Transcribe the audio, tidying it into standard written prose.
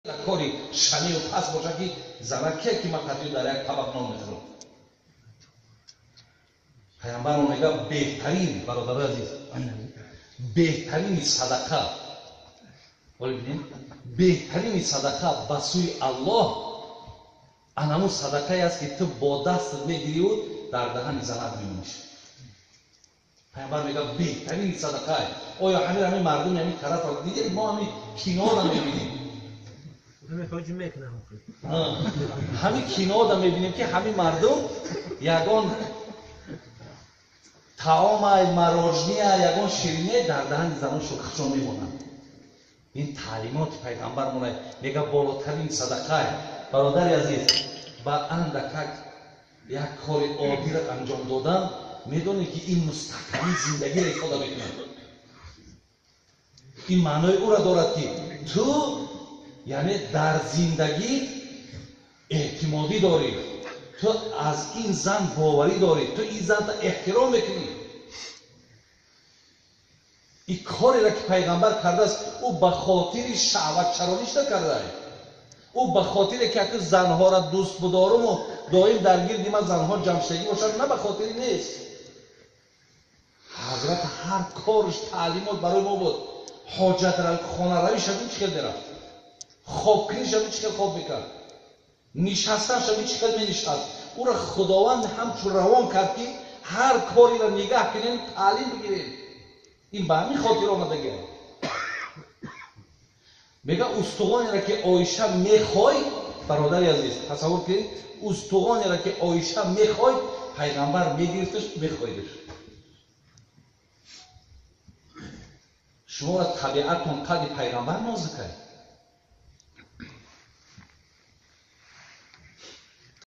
Кори шанию пас боша, ки занаке ки ман қатию дар як табақ нон мехӯрам. Пайғамбармо мега, беҳтарин, бародарои азиз, беҳтарини садақа, оли бинем, беҳтарини садақа ба сӯи Аллоҳ анамун садақае аст, ки ту бо дастат мегирию дар даҳани занат мемониш. Пайғамбар мега, беҳтарини садақае. Оё ҳамин мардуми ҳамин тарафро дидед? Мо ҳамин киноро мебинем, ҳамин кинода мебинем, ки ҳамин мардум ягон таомай, марожния, ягон ширине дар даҳани занон шӯхашон мемонанд. Ин таълимоти пайғамбармона, мега, болотарин садақай. Бародари азиз, ба андакак як кори оддиро анҷом додан, медонед, ки ин мустаҳкамии зиндагиро ифода мекунад. Ин маънои ӯро дорад, ки ту яъне дар зиндагӣ эътимодӣ дорӣ, ту аз ин зан боварӣ дорӣ, ту ин занта эҳтиром мекунӣ. Ин кореро, ки пайғамбар кардааст, ӯ ба хотири шаҳватчарониш накардаа. Ӯ ба хотире ки аку занҳоро дӯст будоруму доим дар гирди ман занҳо ҷамшагӣ бошанд, на, ба хотири нест. Ҳазрат ҳар корш таълимот барои мо буд. Ҳоҷат хонаравӣ шавӣ, чӣ хел мерафт, хобкунӣ шавӣ, чӣ хел хоб мекард, нишастан шавӣ, чӣ хел менишаст. Ӯро Худованд ҳамчун равон кард, ки ҳар кореро нигаҳ кунем, таълим бигирем. Ин ба ҳамин хотир омадагиам. Мега, устуғонеро, ки Оиша мехой, бародари азиз, тасаввур кунед, устуғонеро, ки Оиша мехой, пайғамбар мегирифташ, мехоидаш. Шуморо табиатон қадри пайғамбар нозикай.